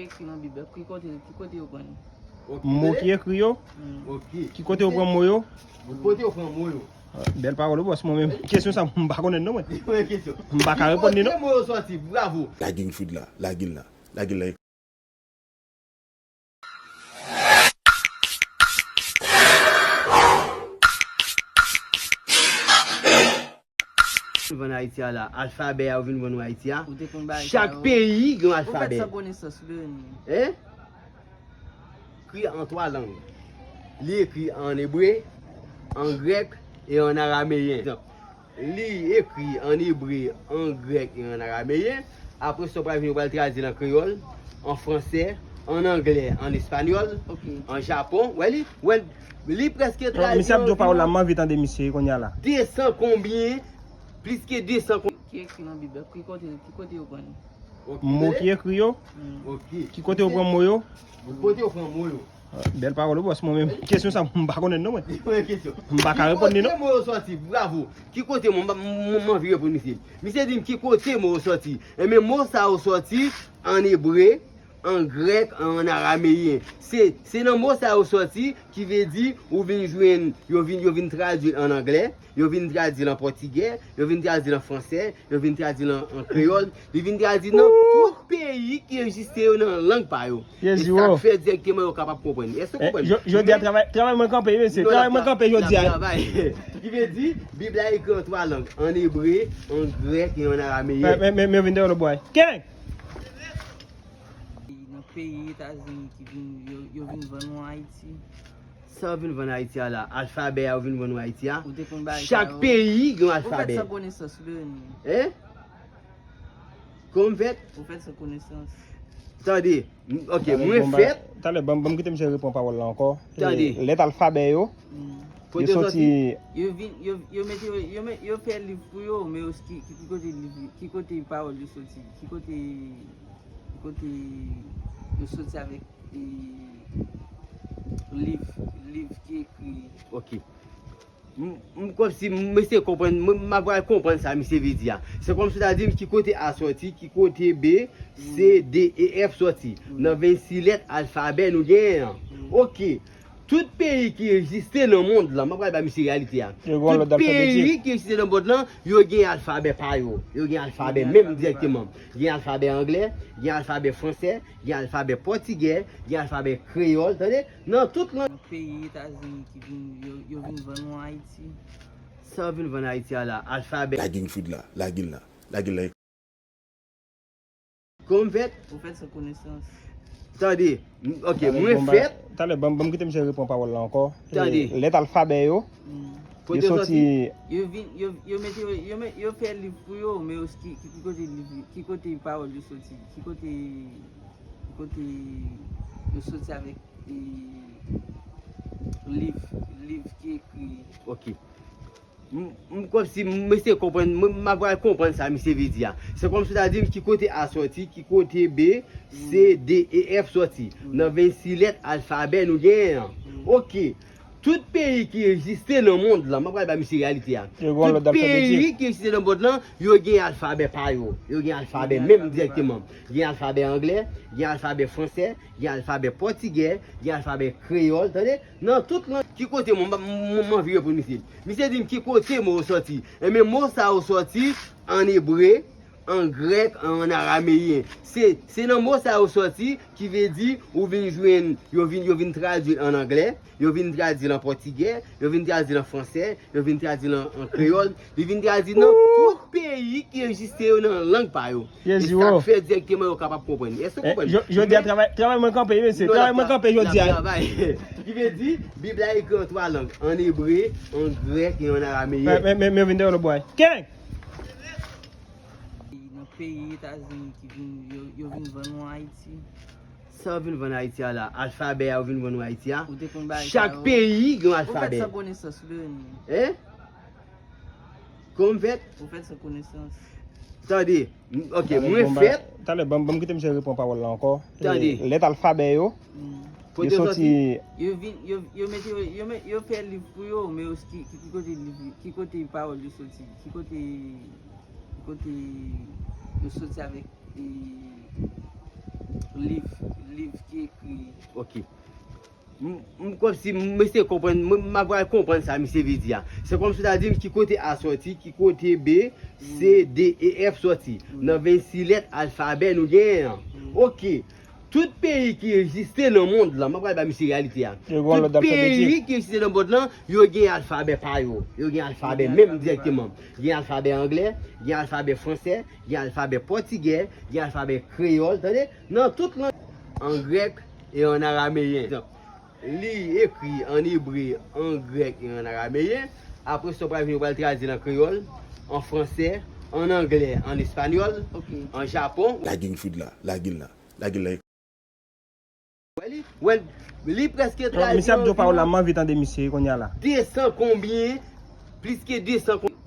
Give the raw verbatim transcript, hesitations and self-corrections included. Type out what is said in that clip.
Ki ekri nan Bib la, ki kote, ki kote yo pran li? Mo ki ekri yo? Hmm. Ki kote yo pran mo yo? Kote yo pran mo yo? Ah, bèl pawòl, bòs, mwen menm. Kesyon sa, m pa konnen non, mwen. Mwen kesyon. M pa ka reponn li non. Kote mo yo sòti? Bravo. Lage l Fridla, lage l la, lage l la. Vann Ayiti a la, alfabè a yo vin vann nou Ayiti a. Ou te konn bagay sa yo? Chak peyi gen yon alfabè. Ou fèt san konesans, ou bezwen li. Hein? Ekri an twa lang. Li ekri an ebre, an grèk e an arameyen. Li ekri an ebre, an grèk e an arameyen. Apre sa, w pral vin, w pral tradui l an kreyòl, an fransè, an anglè, an espanyòl, an japon. Wè li? Wè, li prèske tradui. Misye ap di w pawòl la, m anvi tande misye kounye a la. De san konbyen? Plis ke de san konbyen? Ki ekri nan Bib la? Ki kote, ki kote yo pran li? Mo ki ekri yo? Ki kote yo pran mo yo? Kote yo pran mo yo? Ah, bèl pawòl, bòs, mwen menm. Kesyon sa, m pa konnen non, mwen. Mwen kesyon. M pa ka reponn li non. Ki kote mo yo sòti? Bravo. Ki kote mo, m, m, m anvi reponn misye. Misye di m ki kote mo yo sòti. Enben, mo sa yo sòti an ebre, an grèk, an arameyen. Se, se nan mo sa yo sòti ki vle di ou vin jwenn, yo vin, yo vin tradui l an anglè, yo vin tradui l an pòtigè, yo vin tradui l an fransè, yo vin tradui l an, an kreyòl, li vin tradui nan tout peyi ki egziste yo nan lang pa yo. E sa k fè dirèkteman yo kapab konprann. Èske w konprann? Jodi a, travay, travay mwen kanpe, mesye. Travay mwen kanpe jodi a. Ki vle di, Bib la ekri an twa lang, an ebre, an grèk e an arameyen. Men, men, men, men vin dèyè w, bòy. Keng! Nan peyi Etazini ki vin, yo, yo vin vann nou Ayiti. Sa yo vin vann Ayiti a la, alfabè a yo vin vann nou Ayiti a. Ou te konn bagay sa yo? Chak peyi gen yon alfabè. Ou fèt san konesans, ou bezwen li. Hein? Kòman m fèt? Ou fèt san konesans. Tande, m, ok, mwen fèt. Talè, ban m, ban m kite misye reprann pawòl la ankò. Tande. Lèt alfabè yo, yo sòti. Yo vin, yo, yo mete, yo, yo met, yo fè liv pou yo, men yo, ki, ki, ki kote liv, ki kote pawòl yo sòti? Ki kote, ki kote yo sòti avèk, e, liv, liv ki ekri? Ok. M, m, kòmsi m eseye konprann, m, m ap pral konprann sa misye vle di a. Se kòmsi w ta di m ki kote A sòti, ki kote B, C, D e F sòti. Nan vennsis lèt alfabè nou genyen an. Ok. Tout peyi ki egziste nan mond lan, m ap pral ba misye reyalite a. Tout peyi ki egziste nan mond lan, yo gen alfabè pa yo. Yo gen alfabè menm dirèkteman. Gen alfabè anglè, gen alfabè fransè, gen alfabè pòtigè, gen alfabè kreyòl, tande? Nan tout lang. Nan peyi Etazini ki vin, yo, yo vin vann nou Ayiti. Sa yo vin vann Ayiti a la, alfabè. Lage l Fridla, lage l la, lage l la. Kòman m fèt? Ou fèt san konesans. Tande, m, ok, mwen fèt. Talè, ban m, ban m kite misye reprann pawòl la ankò. Tande. Lèt alfabè yo, yo sòti. Yo vin, yo, yo mete, yo, yo met, yo fè liv pou yo, men yo, ki, ki, ki kote liv, ki kote pawòl yo sòti? Ki kote, ki kote yo sòti avèk, e, liv, liv ki ekri? Ok. M, m, kòmsi m eseye konprann, m, m ap pral konprann sa misye vle di a. Se kòmsi w ta di m ki kote A sòti, ki kote B, C, D e F sòti. Nan vennsis lèt alfabè nou genyen an. Ok. Tout peyi ki egziste nan mond lan, m ap pral ba misye reyalite a. Tout peyi ki egziste nan mond lan, yo gen alfabè pa yo. Yo gen alfabè menm dirèkteman. Gen alfabè anglè, gen alfabè fransè, gen alfabè pòtigè, gen alfabè kreyòl, tande? Nan tout lang. Ki kote mo, m, m, m anvi reponn misye. Misye di m ki kote mo yo sòti. Enben, mo sa yo sòti an ebre, an grèk, an arameyen. Se, se nan mo sa yo sòti ki vle di ou vin jwenn, yo vin, yo vin tradui l an anglè, yo vin tradui l an pòtigè, yo vin tradui l an fransè, yo vin tradui l an, an kreyòl, li vin tradui nan tout peyi ki egziste yo nan lang pa yo. E sa k fè dirèkteman yo kapab konprann. Èske w konprann? Jodi a, travay, travay mwen kanpe, mesye. Travay mwen kanpe jodi a. Ki vle di, Bib la ekri an twa lang, an ebre, an grèk e an arameyen. Men, men, men vin dèyè w, bòy. Keng! Nan peyi Etazini ki vin, yo, yo vin vann nou Ayiti. Sa yo vin vann Ayiti a la, alfabè a yo vin vann nou Ayiti a. Ou te konn bagay sa yo? Chak peyi gen yon alfabè. Ou fèt san konesans, ou bezwen li. Hein? Kòman m fèt? Ou fèt san konesans. Tande, m, ok, mwen fèt. Talè, ban m, ban m kite misye reprann pawòl la ankò. Tande. Lèt alfabè yo, yo sòti. Yo vin, yo, yo mete, yo, yo met, yo fè liv pou yo, men yo, ki, ki, ki kote liv, ki kote pawòl yo sòti? Ki kote, ki kote yo sòti avèk, e, Liv, liv ki ekri. Ok. M, m kòmsi m eseye konprann, m, m ap pral konprann sa misye vle di a. Se kòmsi w ta di m ki kote A sòti, ki kote B, C, D, E, F sòti. Nan vennsis lèt alfabè nou genyen an. Ok. Tout peyi ki egziste nan mond lan, m ap pral ba misye reyalite a. Tout peyi ki egziste nan mond lan, yo gen alfabè pa yo. Yo gen alfabè menm dirèkteman. Gen alfabè anglè, gen alfabè fransè, gen alfabè pòtigè, gen alfabè kreyòl, tande? Nan tout lang, an grèk e an arameyen. Li ekri an ebre, an grèk e an arameyen. Apre sa, w pral vin, w pral tradui l an kreyòl, an fransè, an anglè, an espanyòl, an japon. Lage Fid la, lage l la, lage l la. Wè li, wè li prèske tradui. Misye ap di yon pawòl la, m anvi tande misye kounye a la. Desan konbyen? Plis ke desan konbyen?